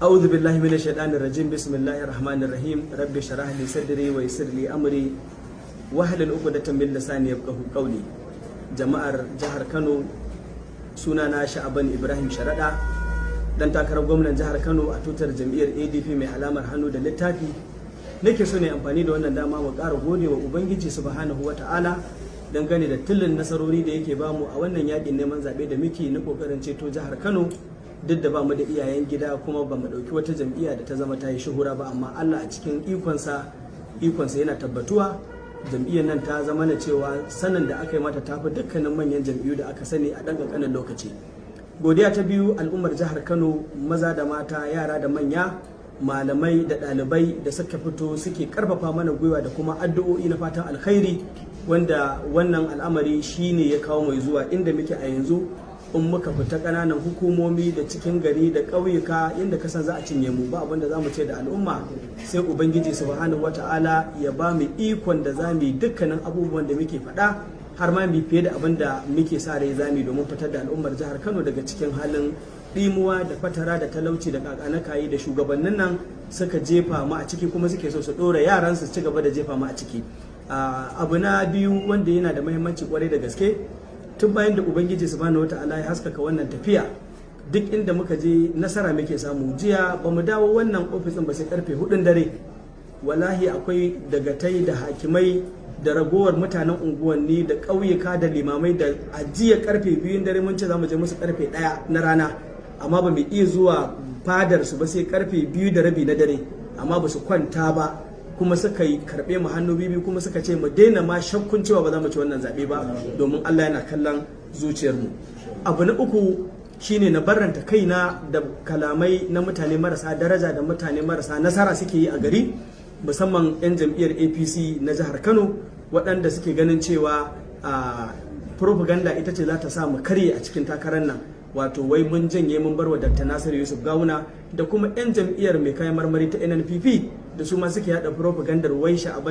أعوذ بالله من الشيطان الرجيم. بسم الله الرحمن الرحيم. رب اشرح لي صدري ويسر لي أمري واحلل عقدة من لساني يفقهوا قولي. Jama'ar jihar Kano, sunana Sha'aban Ibrahim Sharaɗa, dan takarar gwamnan jihar Kano a tutar jam'iyyar ADP mai alamar hannu da littafi. Nake so ne amfani da wannan dama mu ƙara gode wa Ubangiji Subhanahu wa Ta'ala dangane da tilin nasarori da yake bamu a wannan yakin neman zaɓe da muke na ƙoƙarin ceto jihar Kano. Duk da ba mu da iyayen gida kuma ba mu ɗauki wata jam'iyya da ta zama ta yi shuhura ba, amma Allah a cikin ikonsa, ikonsa yana tabbatuwa. Jam'iyyar nan ta zama na cewa sanin da aka yi mata tafi dukkanin manyan jam'iyyu da aka sani a ɗan ƙanƙanin lokaci. Godiya ta biyu, al'ummar jihar Kano, maza da mata, yara da manya, malamai da ɗalibai da suka fito suke karfafa mana gwiwa da kuma addu'o'i na fatan alkhairi, wanda wannan al'amari shine ya kawo mai zuwa inda muke a yanzu. In muka fita ƙananan hukumomi da cikin gari da ƙauyuka, inda kasan za a cinye mu, ba abin da za mu ce da al'umma sai Ubangiji Subhanahu Wata'ala ya ba mu ikon da za mu yi dukkanin abubuwan da muke faɗa, har ma mu fiye da abin da muke sa rai za mu domin fitar da al'ummar jihar Kano daga cikin halin ɗimuwa da fatara da talauci da kakanakayi da shugabannin nan suka jefa mu a ciki, kuma suke so su ɗora yaran su ci gaba da jefa mu a ciki. Abu na biyu wanda yana da muhimmanci kwarai da gaske, tun bayan da Ubangiji Subhanahu Wata'ala ya haskaka wannan tafiya, duk inda muka je nasara muke samu. Jiya ba mu dawo wannan ofis ba sai karfe 4n dare. Wallahi akwai dagatai da hakimai da ragowar mutanen unguwanni da ƙauyuka da limamai da ajiya karfe 2n dare mun ce za mu je musu karfe 1 na rana, amma ba mu iya zuwa fadar su ba sai karfe 2:30 na dare. Amma ba su kwanta ba, kuma suka yi karɓe mu hannu bibi, kuma suka ce mu daina ma shakkun cewa ba za mu ci wannan zaɓe ba, domin Allah yana kallon zuciyarmu. Abu na uku shine na barranta kaina da kalamai na mutane marasa daraja da mutane marasa nasara suke yi a gari, musamman 'yan jam'iyyar APC na jihar Kano, waɗanda suke ganin cewa propaganda ita ce za ta sa mu karye a cikin takarar nan, wato wai mun janye mun bar wa Dr. Nasiru Yusuf Gawuna, da kuma 'yan jam'iyyar mai kayan marmari ta NNPP da su ma suke yada propagandar wai Sha'aban